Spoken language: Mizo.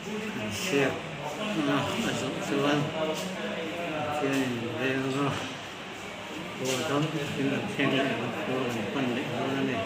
An siak a a zawh chuan Pathianin veng anga khua dam takin an thleng leh ang khua an pan leh dawn a ni.